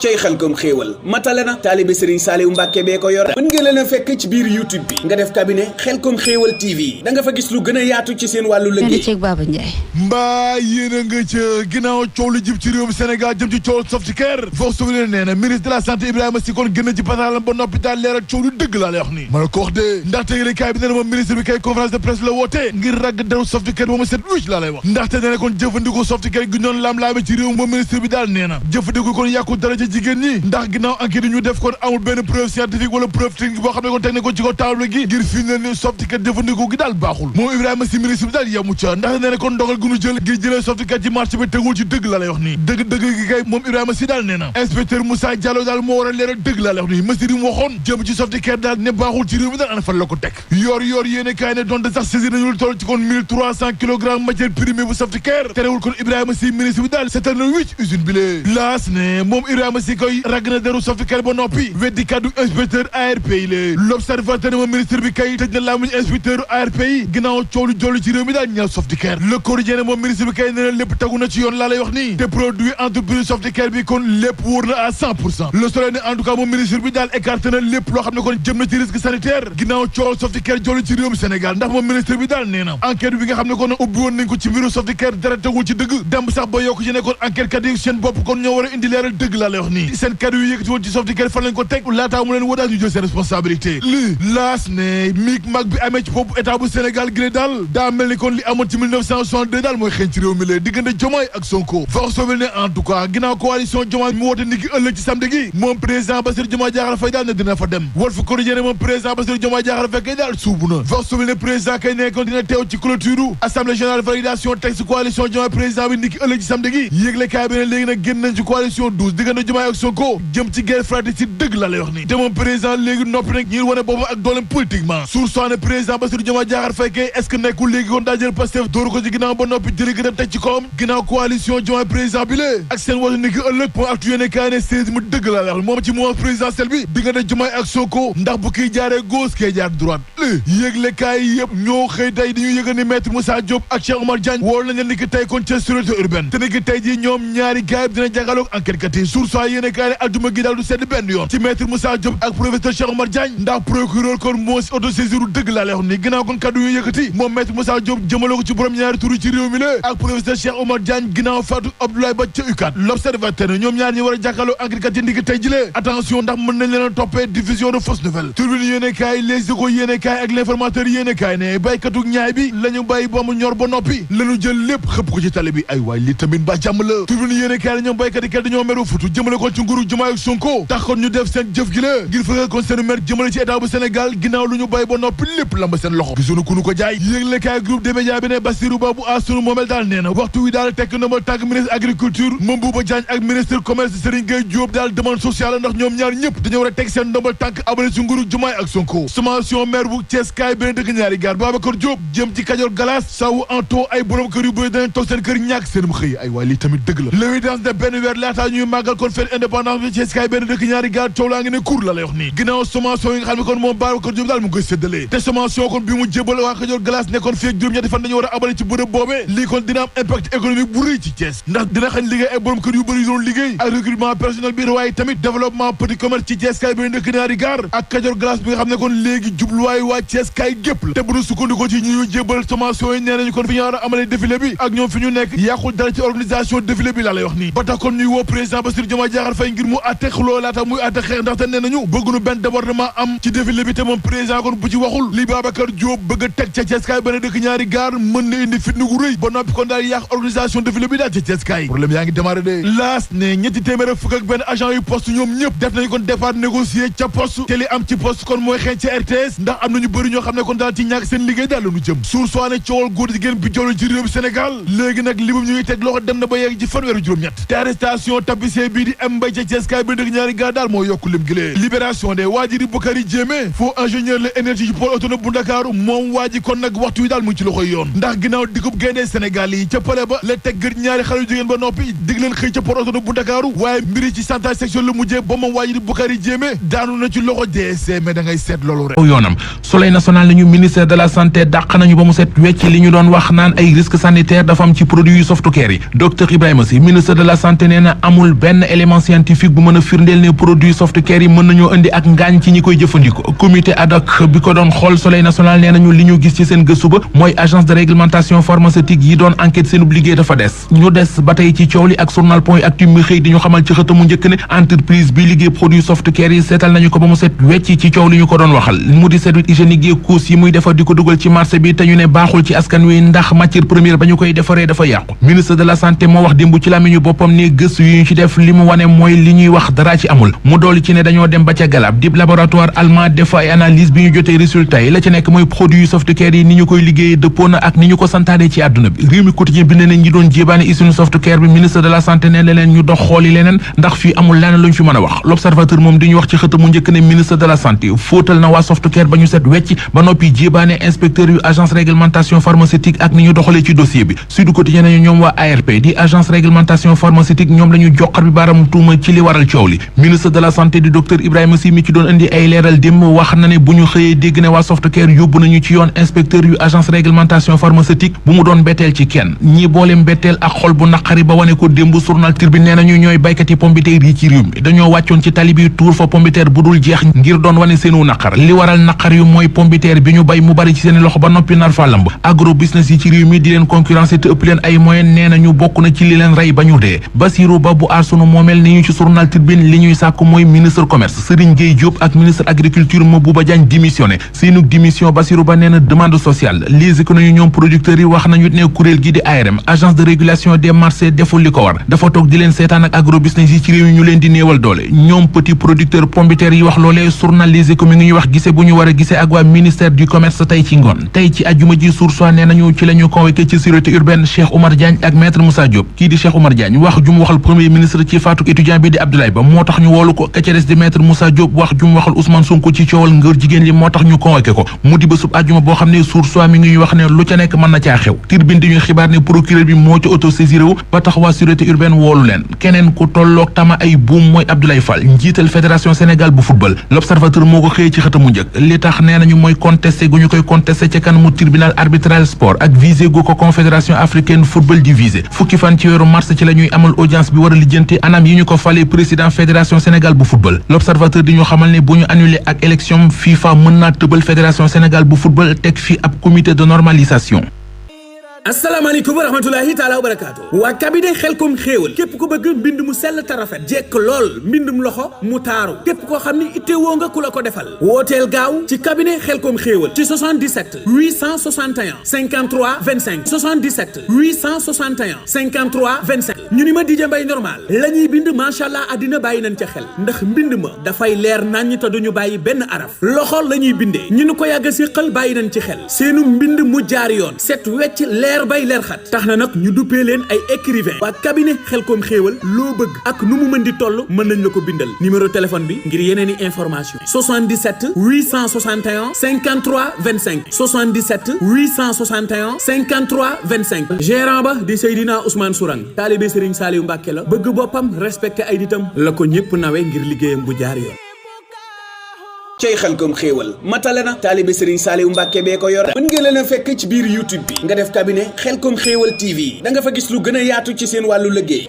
cey Xelcom xéewal matale na taalibe Serigne Saliou Mbàkke bee ko yor mën ngeen leen a fekk ci biir YouTube bi nga def cabinet Xelcom xéewal TV da nga fa gis lu gën a yaatu ci seen wàllu liggéey Baba Ndiaye mbaa yéen a nga ca ginnaaw coow lu jib ci réewum Sénégal jëm ci coow Softcare Vox Populi nee na ministre de la santé Ibrahima Sy kon gën na ci pataalam ba noppi daal leeral coow lu dëgg laa lay wax nii ma la ko wax de ndaxte yéene kaay bi nee na moom ministre bi kay conférence de presse la woote ngir ragg deru Softcare ba mu set wicc laa lay wax ndaxte nee na kon jëfandikoo Softcare gi ñoon laam-laame ci réew moom ministre bi daal nee na jëfandikoo kon yàqu dara ca jigéen ñi ndax ginnaaw enquête yi ñu def kon amul benn preuve scientifique wala preuve technique boo xam ne kon teg na ko ci ko table gi ngir fi ne ni Softcare jëfandikoo gi daal baaxul moom Ibrahima Sy ministre bi daal yamu ca ndax nee na kon ndogal gu ñu jël ngir jëlee Softcare ci marché bi tegul ci dëgg la lay wax nii dëgg gi kay moom Ibrahima Sy daal nee na inspecteur Moussa Diallo daal moo war a leeral dëgg la lay wax nii mesure yi mu waxoon jëm ci Softcare daal ne baaxul ci réew mi daal ana fan la ko teg yor yéene kaay ne donte sax saisir nañu lu toll ci kon 1300 kilogrammes matière primée bu Softcare terewul kon Ibrahima Sy ministre bi daal seetal na wicc usine bi lee laas ne moom Ibrahima Sy koy ragg na deru Softcare ba noppi weddi kaddu inspecteur ARP yi lee l'observateur ne moom ministre bi kay tëj na laamuñ inspecteur ARP yi ginnaaw coow lu jollu ci réew mi daal ñeel Softcare le quotidien ne moom ministre bi kay nee na lépp tegu na ci yoon laa lay wax nii te produit entreprise Softcare bi kon lépp wóor na à 100% le soleil ne en tout cas moom ministre bi daal écarté na lépp loo xam ne kon jëm na ci risque sanitaire ginnaaw coow Softcare jollu ci réewum Sénégal ndax moom ministre bi daal nee na enquête bi nga xam ne kon ubbi woon nañ ko ci mbiru Softcare dara tegul ci dëgg dem sax ba yokk ci ne kon enquête kat yi seen bopp kon ñoo war a indi leeral dëgg laa lay wax nii seen kaddu yu yëkkati woon ci Softcare fan lañ ko teg laataa mu leen woo daal ñu jël seen responsabilité lii laas ne miig mag bi amee ci bopp état bu Sénégal gi daal daa mel ni kon li amoon ci 1962 daal mooy xeeñ ci réew mi lee diggante Diomaye ak Sonko Vox Populi ne en tout cas ginnaaw coalition Diomaye mu woote niki ëllëg ci samedi gi moom président Bassirou Diomaye Diakhar Faye daal ne dina fa dem Walf Quotidien ne moom président Bassirou Diomaye Diakhar Faye kay daal suubu na Vox Populi ne président kay ne kon dina teew ci clôture assemblée générale validation texte coalition Diomaye président bi niki ëllëg ci samedi gi yéegle kaay bi ne léegi nag génn nañ ci coalition 12 diggante Diomaye ak Sonko jëm ci guerre fratricide dëgg la lay wax ni te moom président léegi noppi nag ñi wane boppam ak dooleem politiquement source ne président Bassirou Diomaye Diakhar Faye kay est-ce que nekkul léegi kon daa jël Pastef dóoru ko ci ginnaaw ba noppi jëli gëdam teg ci kawam ginnaaw coalition Diomaye président bi lée ak seen woote niki ëllëg point actu yéene kaay ne série mu dëgg la lay wax moom ci mouvance présidentielle bi diggante Diomaye ak Sonko ndax bu kiy jaaree gauche kay jaar droite lé yéegle kaay yëpp ñoo xëy tey dañu yëgal ni maître Moussa Diop ak Cheikh Oumar Diagne wool nañ leen ni ki tey kon ca sûreté urbaine te ni ki tey ji ñoom ñaari gaay dina jàkkaarloog enquête kat yi source yéene kaay ne aljuma gi daal du sedd benn yoon ci maître Moussa Diop ak professeur Cheikh Oumar Diagne ndax procureur kon moo si autosaisir dëgg laa lay wax ni ginnaaw kon kaddu yu yëkkati moom maître Moussa Diop jëmale ko ci borom ñaari turu ci réew mi la ak professeur Cheikh Oumar Diagne ginnaaw Fatou Abdoulaye Ba ca UCAD l'observateur ne ñoom ñaar ñi war a jàkkaarloo enquête kat yi ndiki tey jilee attention ndax mën nañ leen a toppee diffusion de fausses nouvelles Tribune yéene kaay Les Échos yéene kaay ak l'informateur yéene kaay ne béykatu ñaay bi la ñu bàyyi ba mu ñor ba noppi lañu jël lépp xëpp ko ci tali bi ay waay li tamit ba jàmm la Tribune yéene kaay ne ñoom béykat yi kat dañoo meru futu jëmale ko ci nguuru Diomaye ak Sonko tax kon ñu def seen jëf gi la ngir fëgal kon seen mer jëmale ci état bu Sénégal ginnaaw lu ñu bàyyi ba noppi lépp lamba seen loxo gisunu ku nu ko jaay yéegle kaay groupe des médias bi ne Bassirou Babou Assounou moomel daal nee na waxtu wi daal tekk na ma tàgg ministre agriculture Mambouba Diagne ak ministre commerce Serigne Gueye Diop daal demande sociale ndax ñoom ñaar ñëpp dañoo war a teg seen ndombal tànk abale ci nguuru Diomaye ak Sonko sommation maire bu Thiès kaay beneen dëkk ñaari gaar Babacar Diop jëm ci Kajoor Galas sawu anto ay borom kër yu bëri danañ toog seen kër ñàkk seenum xëy ay waay lii tamit dëgg la l'évidence de benn weer laataa ñuy màggal kon fête indépendance bi Thiès kaay benn dëkk ñaari gaar coow laa ngi ne cour la lay wax nii ginnaaw sommation yi nga xam ne kon moom Babacar Diop daal mu ngi koy séddalee te sommation kon bi mu jébal waa Kajoor Galas nekkoon fii ak juróom-ñetti fan dañu war a abale ci bërëb boobee lii kon dina am impact économique bu rëy ci Thiès ndax dina xañ liggéey ay borom kër yu bëri yu doon liggéey ak recrutement personnel bi waaye tamit développement petit commerce ci Thiès kaay benn dëkk ñaari gaar ak Kajoor Galas bi nga xam ne kon léegi jubluwaay waa Thiès kaay gépp la te bu ñu sukkandikoo ci ñu jébal sommation yi nee nañu kon fi ñu war a amalee défilé bi ak ñoom fi ñu nekk yàqul dara ci organisation défilé bi laa lay wax nii ba tax kon ñuy woo président Bassirou Diomaye Diakhar Faye ngir mu atte xuloo laata muy atte xeex ndaxte nee nañu bëgguñu benn débordement am ci défilé bi te moom président kon bu ci waxul li Babacar Diop bëgg a teg ca Thiès kaay benn dëkk ñaari gaar mën na indi fitna gu rëy ba noppi kon daal yàq organisation défilé bi daal ca Thiès kaay problème yaa ngi démarré de laas ne ñetti téeméer fukk ak benn agent yu poste ñoom ñëpp def nañu kon départ négocié ca poste te li am ci poste kon mooy xeeñ ca RTS ndax am nañu bëri ñoo xam ne kon daal ci ñàkk seen liggéey daal la ñu jëm suur soo ne coowal góor jigéen bi jollu ci réew Sénégal léegi nag limum ñu ngi teg loxo dem na ba yegg ci fanweeru juróom-ñett te arrestation tapissier bii di am mbay ca Thiès kaay bi dëkk ñaari gaar daal moo yokku lim gi lee libération de waa ji di Boukhari Diémé faux ingénieur la énergie ci pôle autonome bu Ndakaaru moom waa ji kon nag waxtu wi daal mu ngi ci loxoy yoon ndax ginnaaw digub gaynde Sénégal yi ca pale ba la teg gër ñaari xale yu jigéen ba noppi dig leen xëy ca pôle autonome bu Ndakaaru waaye mbiri ci chantage sexuel la mujjee ba moom waa ji di Boukhari Diémé daanu na ci loxo DSC mais da ngay seet loolu rek yoonam Soleil national nañu ministère de la santé dàq nañu ba mu set wecc li ñu doon wax naan ay risques sanitaires dafa am ci produit yu Softcare yi docteur Ibrahima Sy ministre de la santé nee na amul benn élément élément scientifique bu mën a firndeel ne produit Softcare yi mën nañoo indi ak ngaañ ci ñi koy jëfandikoo. comité ad hoc bi ko doon xool Soleil national nee nañu li ñu gis ci seen gëstu ba mooy agence de réglementation pharmaceutique yi doon enquête seenub liggéey dafa des ñu des ba tey ci coow li ak journal point actu mi xëy di ñu xamal ci xëtamu njëkk ne entreprise bi liggéey produit Softcare yi seetal nañu ko ba mu set wecc ci coow li ñu ko doon waxal mu di service hygiénique yi couche yi muy defar di ko dugal ci marché bi te ñu ne baaxul ci askan wi ndax matière première ba ñu koy defaree dafa yàqu. ministre de la santé moo wax démb ci làmmiñu boppam ne gëstu yu ñu ci def li mu wane mooy li ñuy wax dara ci amul mu dolli ci ne dañoo dem ba ca galab dib laboratoire allemand def ay analyse bi ñu jotee résultat yi la ci nekk mooy produit Softcare yi ni ñu koy liggéeyee dëppoo na ak ni ñu ko santaane ci àdduna bi. réew mi quotidien bind nañ ñi doon jéebaane usine Softcare bi ministre de la santé ne leen ñu dox xooli leneen ndax fii amul leneen luñ fi mën a wax. l'observateur moom di ñu wax ci xëtamu njëkk ne ministre de la santé fóotal na waa Softcare ba ñu set wecc ba noppi jéebaane inspecteur yu agence réglementation pharmaceutique ak ni ñu doxalee ci dossier bi. Sud Quotidien nañu ñoom waa ARP di agence réglementation pharmaceutique ñoom la ñu joxar bi baaraam tuuma ci li waral coow li. ministre de la santé di docteur Ibrahima Sy mi ci doon indi ay leeral démb wax na ne bu ñu xëyee dégg ne waa Softcare yóbbu nañu ci yoon inspecteur yu agence réglementation pharmaceutique bu mu doon mbetteel ci kenn ñi boole mbetteel ak xol bu naqari ba wane ko démb journal Tribune nee nañu ñooy baykat yi pombiteer yi ci réew mi dañoo wàccoon ci tali bi tuur fa pombiteer bu dul jeex ngir doon wane seenu naqar li waral naqar yu mooy pombiteer bi ñu bay mu bari ci seeni loxo ba noppi nar fa lamb agro business yi ci réew mi di leen concurrencer te ëpp leen ay moyen nee nañu bokk na ci li leen rey ba ñu dee Bassirou Ba bu aar sunu moomeel ni ñu ci journal Tribune li ñuy sàkku mooy ministre commerce Serigne Gueye Diop ak ministre agriculture Mabouba Diagne démissionné seenug démission Bassirou Ba nee na demande sociale Les Échos nañu ñoom producteurs yi wax nañu ne kuréel gi di ARM agence de régulation des marchés deful li ko war dafa toog di leen seetaan ak agro business yi ci réew mi ñu leen di néewal doole ñoom petit producteur pombiteer yi wax loolee journal Les Échos mi ngi ñuy wax gise bu ñu war a gise ak waa ministère du commerce tey ci ngoon tey ci ajjuma ji Source A nee nañu ci la ñu convoqué ci sûreté urbaine Cheikh Oumar Diagne ak maître Moussa Diop kii di Cheikh Oumar Diagne wax ju mu waxal premier ministre ci faatuk étudiant bi di Abdoulaye Ba moo tax ñu woolu ko ka ca des di maître Moussa Diop wax ju mu waxal Ousmane Sonko ci coowal ngër jigéen li moo tax ñu convoqué ko mu di bésub ajjuma boo xam ne Source A mi ngi ñuy wax ne lu ca nekk mën na caa xew Tribune di ñuy xibaar ne procureur bi moo ci autosaisir wu ba tax waa sûreté urbaine woolu leen keneen ku tolloog tama ay buum mooy Abdoulaye Fall njiital fédération Sénégal bu football l'observateur moo ko xëyee ci xëtamu njëkk li tax nee nañu mooy contesté gu ñu koy contesté ca kanamu tribunal arbitral sport ak visé gu ko confédération africaine football di visé fukki fan ci weeru mars ci la ñuy amal audience bi war a lijjanti anam yi ñu ko falee président fédération Sénégal bu football l'observateur di ñu xamal ne bu ñu annulé ak élection FIFA mën naa tëbal fédération Sénégal bu football teg fi ab comité de normalisation. asalaamaaleykum wa rahmatulahi taala wa barakaatu waa cabinet xelkom xéewal képp ku bëgg mbind mu sell te rafet jekk lool mbindum loxo mu taaru képp koo xam ni ittewoo nga ku la ko defal wooteel gaaw ci cabinet xelkom xéewal ci 77 861 53 25 77 861 53 25 ñu ni ma DJ Mbaye normal la ñuy bind macha allah àddina bàyyi nañ ca xel ndax mbind ma dafay leer naññ te duñu bàyyi benn araf loxo la ñuy bindee ñu ni ko yàgg si xel bàyyi nañ ci xel seenu mbind mu jaar yoon set wecc leer bay leer xat tax na nag ñu duppee leen ay écrivain waa cabinet xelkom xéewal loo bëgg ak nu mu mën di toll mën nañ la ko bindal numéro téléphone bi ngir yeneeni information 77 861 53 25 77 861 53 25 gérant ba di Seydina Ousmane Sourang taalibe Serigne Saliou Mbacke la bëgg boppam respecté ay nitam la ko ñëpp nawe ngir liggéeyam bu jaar yoon cey xelkom xéewal matale na taalibe Serigne Saliou Mbacke bee ko yor mën ngeen leen a fekk ci biir YouTube bi nga def cabinet xelkom xéewal TV da nga fa gis lu gën a yaatu ci seen wàllu liggéey